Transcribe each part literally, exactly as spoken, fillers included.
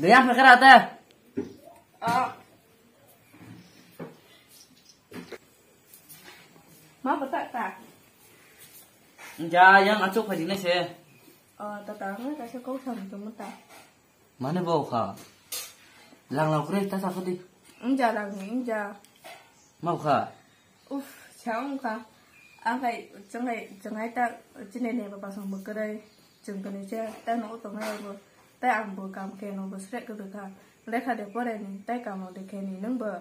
Dayang phakar ate. Ma bata ta. Ja, yang achuk phajinai se. Oh, ta ta, ngai kaisa kok sam tu mata. Mane bo kha. Lang lang kure ta sa khadi. Inja lang ni, inja. Mau kha. Uf, chang kha. Ang kai, chang kai, chang kai ta, chine ne ba pasang bo kare. Chang kani che, ta no to ngai bo. Ta ang bo kam ke no bo sre ko kha. Lekha de pore ni, ta kam de ke ni, nang bo.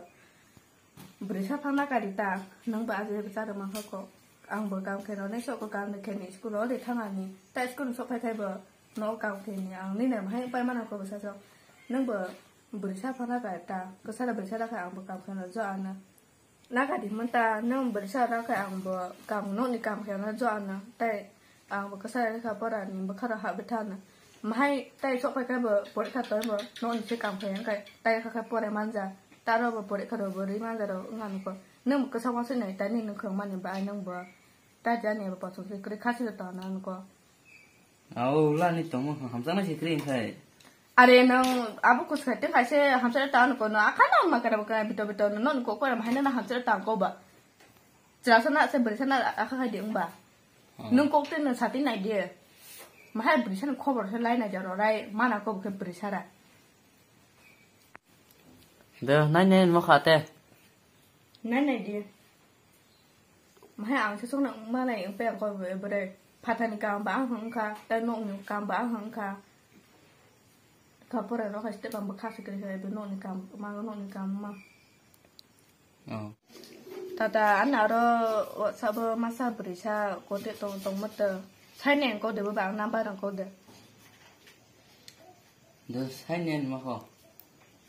Brisa phana kari ta, nang ba aje bwsa rwma kha ko. Ang bo kam khe rw nai sok ko kam de khe ni school o de thang ani. Ta school sok phai thai bo no kam khe ni ang ni ne hai pai mana ko bwsa sok. Nang bo brisa phana kari ta, kwsa da brisa da kha ang bo kam khe rw jo ano. Na kari man ta nang brisa da kha ang bo kam no ni kam khe rw jo ano. Tai Ang bo kwsa lekha pora ni bwkha rok habwi thana. Mahai tai sok phai khe bo porikha tong bo no ni se kam khai ang khai tai kha khe pore manja. Taro bo porikha rok bo ri manja rok wng ani ko. Nang bo kwsa wasui nai tani nung khwrwng mani bai nang bo. Ta jani bo pasuk se kwrwi khasi rok tong nang ko. Au la ni tong mo hamsa na se kwrwi khai. Are nang abo kus khai te khai se hamsa ta ano ko no akha na ma kara bwkha bito bito no no ko ko mahai na hamsa ta ko ba. Chwla sana se bwrwi sana akha khai di wng ba. Oh. Nung kok twi nung sati nai di. Mahai bwrwi sana khobor se lai nai jaro rai mana ko bwkhe bwrwi sara. De nai nai mo kha te. Nai nai di. Mahai ang se sokna wng ma nai wng pe ang ko bwrwi phathani kam ba ang wng kha tai nok ni kam ba ang wng kha. Kha pora no khai step ang bwkha se kre kre be nok ni kam ma nok ni kam ma. Oh. Tata, ano aro WhatsApp o masa bwrwi sa contact tong, tong moto. Saini ang kode bo ba ang number ang kode. Do saini mo ho.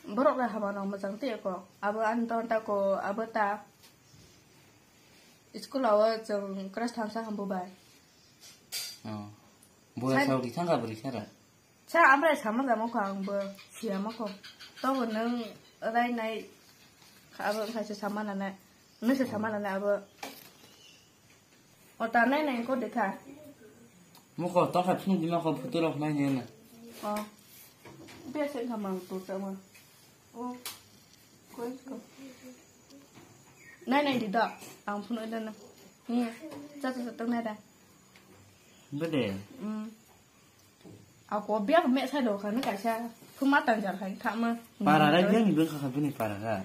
Borok le hama no mojang te ko. Abo an ton ta ko, abo ta. School awo chwng class thamsa hambo bai. Oh. Bo Saini- sa ri thang ka bwrwi sara. Sa amrai sama da mokho ang bo siya mokho. Tobo nung rai nai abo khai se sama na nai. Nung se sama na nai abo. O ta nai nai ko dekha. Mokho to kha phung di mokho photo rok nai nai na. O. Bia se kha mang to sama. O. Koi ko. Nai nai di do. Ang phung oi na. Ni. Cha cha cha nai da. Bede. Mm. Ako biak me sai do khani kaisa thuma tanjar khai thama. Para rai biak ni bengkha kha bini para ra.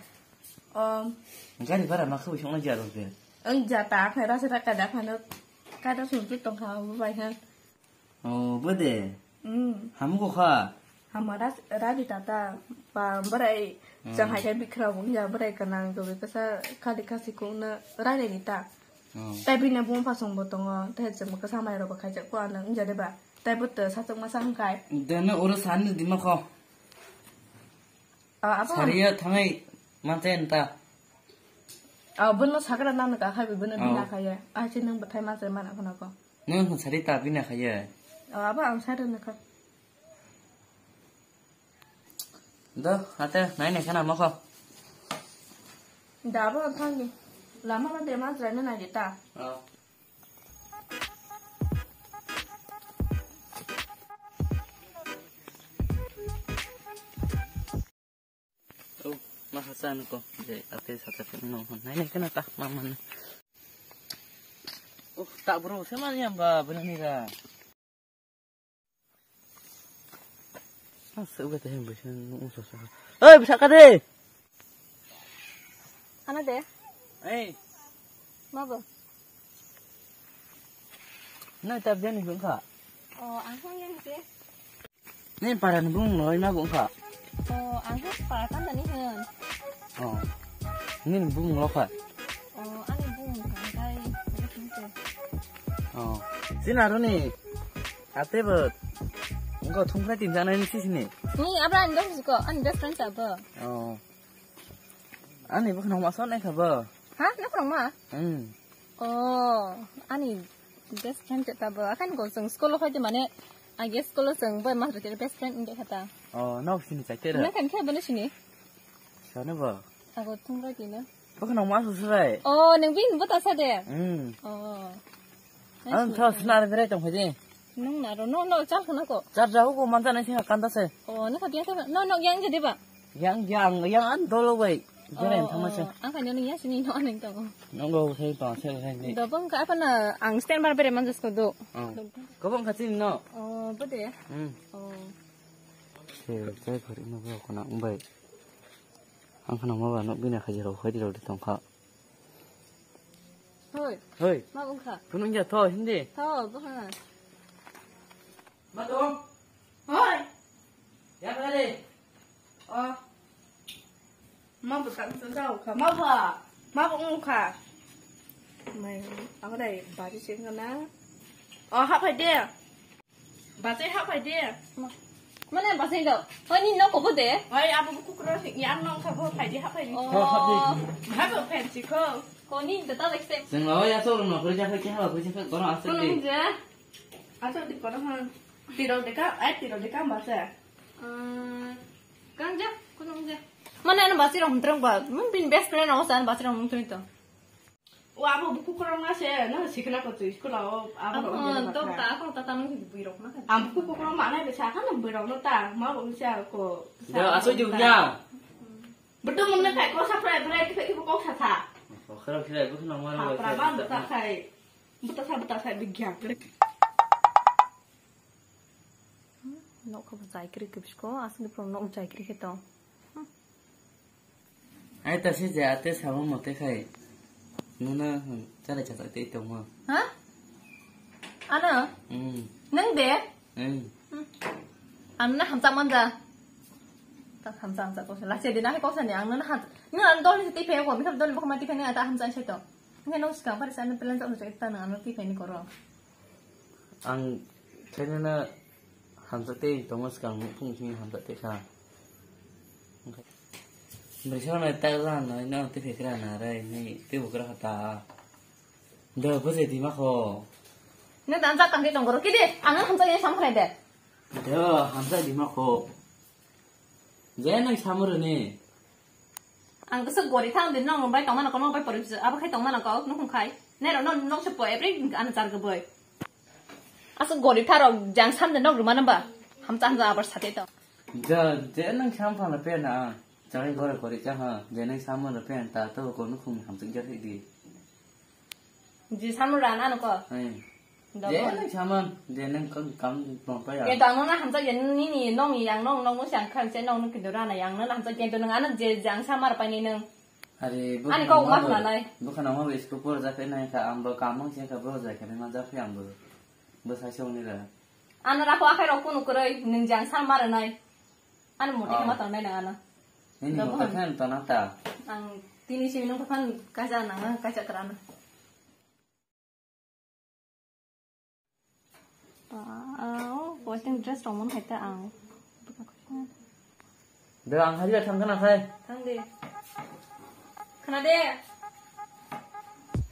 Om. Gari para ma khwi songna jaro ke. Ang jata khai rasa raka da khano kada sung tu tong kha bu bai han. Oh, bede. Mm. Hamu ko kha. Hamara radi tata pa berai. Hmm. Chang hai kai bikra bung ya berai kana go kasa kali kasi ko na rai ni ta. Oh. Tai bini bung pasung bo tongo, tai chwng bwkha samai rok bo khaijak ko ano wngya de ba. Tai bo to sachwk masa wngkhai. Deno oro sani dima kho. Ah, abo. Sariya thangai mantai anta. Ah, bono sakra nang ka khai bono. Oh. Bina khaya. Ah, si nang bwthai mantai mana khona ko. Nang sari ta bina khaya. Ah, abo ang sari na kha. Do, ate, nai nai khana mokho. Dabo thangni. Lama ma dema jrana nai ta. Oh. Oh, ma hasa ko. Je, ate sata no, nai nai khana ta, ma man. Oh, ta bro, se man yam ba, bini ga. Ah, se uga te hem bwsa nung so so. Oi, bwsa ka de. Ano de? Ei. Ma bo? Nai tab jani bung kha. Oh, ang hong yang ke. Ni para ni bung loi ma bung kha. Oh, ang hong para kan ni hen. Oh. Ni bung lo kha. Oh, ani bung kha kai. Oh. Sina ro ni. Ate bo. Engko thungkrai tin jana ni sisini. Ni abra ni dong siko, ani best friend sa bo. Oh. Ani bo khna ma son ai kha bo. Ha? Na khna ma? Hmm. Oh, ani best friend ta bo. Akan ko sung school khoi de mane, agi school sung boy ma best friend inde khata. Oh, no sini chai te ra. Na kan khe bo ni sini. Sano bo. Ago thung ra kina. Bo khna ma su su rai. Oh, nang bin bo ta sa de. Hmm. Oh. Ang tha sna re rai tong khoi de. Nung na ro, no, no, chal khna ko. Char jago ko manjana sing kanda se. Oh, no, kadiya ta, no, no, yang jadi ba. Yang, yang, yang an dolo bai. Jere thama se. Ang kanya nung ya sini no aning tong. Nung go sai to, sai sai ni. Do bang ka apa na ang stand bar bere manjas ko do. Oh. Ko bang ka sini no. Oh, bode. Hmm. Oh. Se, sai khari no ba ko na bai. Ang khna ma ba no bina khaji ro, khaji ro de tong kha. Hoi. Hoi. Ma bung kha. Kunung ja tho hindi. Tho, bung kha. Ma tong. Hoi. Ya kha de. Oh. Ma bu tang tang tau kha. Ma ba. Ma bu ngu kha. Mai, ang dai bari sing na. Oh, ha phai de. Bachai ha phai de. Mane bachai do. Hoi ni nok kobo de. Hoi abo kukro yang nong kha bo phai de ha phai de. Oh. Ha bo phen si ko. Ko ni de ta lekse. Sing lo ya so no kuri ja khe ha kuri ja khe kono asik. Kono de. Hingje. Aso di kono han. Tiro de ka, ai tiro de ka bachai. Hmm. Kang ja, kono hingje. Mane ano bachai ro hum trong ba. Mun bin best friend o san bachai ro hum trong to. O abo buku korong na se, no sikna ko tui school o abo ro. Abo to ta ko ta ta no bui rok na. Am buku korong ma na be sa kan bui rok no ta, ma bo sa ko. Ya, aso ju ya. Betul mun na kai ko sa prai prai ki ki ko sa sa. Ko khara khira bu khna ma. Ha, pra ba ta kai. Buta sa buta sa bigyan. Nok ko jai kri kipsko, asli pro nok jai kri kito. Ai ta se je ate sabo mote khai. Nuna, hmm, chale chale te tongo. Ha? Ano? Hmm. Nang de? Hmm. Hmm. Ano na hamsa manja. Ta hamsa hamsa ko la che de na ko sa ni ang na ham. Ni an dol ni te pe ko mi kam dol ko ma te pe ni ata hamsa che to. Nge no ska par sa ni plan to ta na ano te pe ni koro. Ang khainana hamsa tei tongo swkang nukhung simi hamsa tei kha. Bwrwi songno tak rana no tei phekra na rai ni tei bukra hata. Do bwse di ma kho. Nang dan jak tangke tongoro kide ang hamsa ye sam khnai de. Do hamsa di ma kho. Je nang samur ni. Ang kisa gori thang din nong bai tongmana ko nong bai pori abo khai tongmana ko nong khai. Nero non nong se po every an char gaboi. Asu gori tharo jang sam din nong rumana ba. Hamsa hamsa abar sate to. Ja je nang sam phala pe na. Chai gori gori cha ha. Je nang samur pe ta to ko nong khum hamsa ja di. Ji samur rana no ko. Hai. Dogo. Je nang saman, je nang kam kam tong pa ya. Ye tang nong na hamsa ye ni ni nong yang nong nong mo siang khang che nong nong kido rana yang nong hamsa ye to nong ano je jang samar pa ni nong. Are ani ko ma khna nai. Bo khna ma be school por ja khe nai kha ang bo kam mang che kha bo ja khe ma ja khe ang bo. Bo sa song ni ra. Ano ra ko akhai rok kunu kwrwi nung jang samar nai. Ano modi khe ma tong nai nang ano. Ni ni mo ta khan to na ta. Ang tini simi nung khan kaisa nang kaisa kwrana. Ah, oh, posting dress rok mon khaita ang. Do ang hajira thang kana khai. Thang de. Khna de.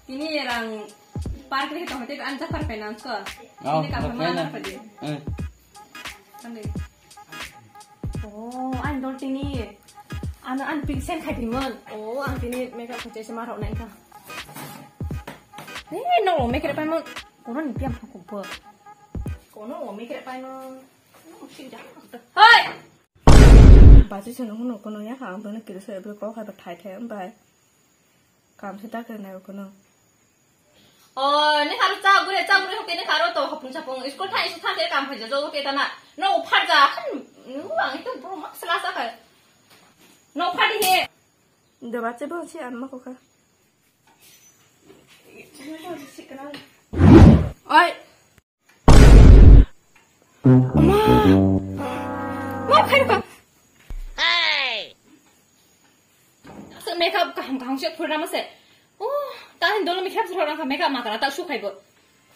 Tini rang park le tong te an ja park pe nang so. Oh, tini ka park na. Park de. Eh. Thang de. Oh, ang dol tini. Ano ang pink sen khai dimon. Oh, ang tini makeup khaite se ma rok nai ka. Eh, no makeup pai mon. Kono ni piam ko bo. Kono o mikre paino. Hoi! Baji seno hunu kono ya ha ang beno kiri so ebro ko khai ba thai thai am bai. Kam se ta kre nai kono. O, ni kharo cha gure cha gure hoke ni kharo to hapung chapung school thai su thang ke kam phai jo hoke ta na. No phar ja han. Nu ang to bro mak sala sa khai. No phar di he. De bache bo si an ma ko kha. Oi. Ma. Ma khai ka. Hey. Makeup kaham kaham se phurna ma se. Oh, ta hin dolo makeup se phurna ka makeup ma kara ta su khai bo.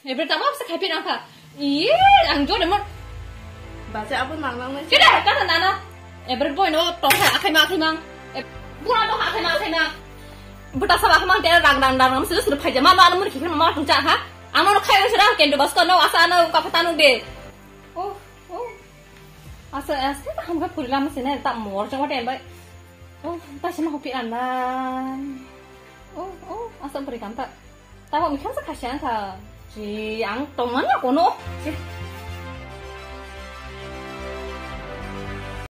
Ebre tamo apsa khai pina kha. Iye, ang jore mon. Bacha abo mang nang nai. Kida, kata nana. Ebre boy no tong khai akhai ma akhai mang. Bura tong akhai ma akhai mang. Buta sala akhai mang te rang rang rang rang sila sila phai jama ma mun khikir ma tong cha ha. Ang no khai sila kendo bas ko no asa no ka pata no de. Oh, oh. Asa asa ta ham ka phuri lama sene ta mor jong wa tem bai. Oh, ta sima hopi anan. Oh, oh, asa beri kanta. Tamo mikha sa khasi ang kha. Ji ang tongmani kono.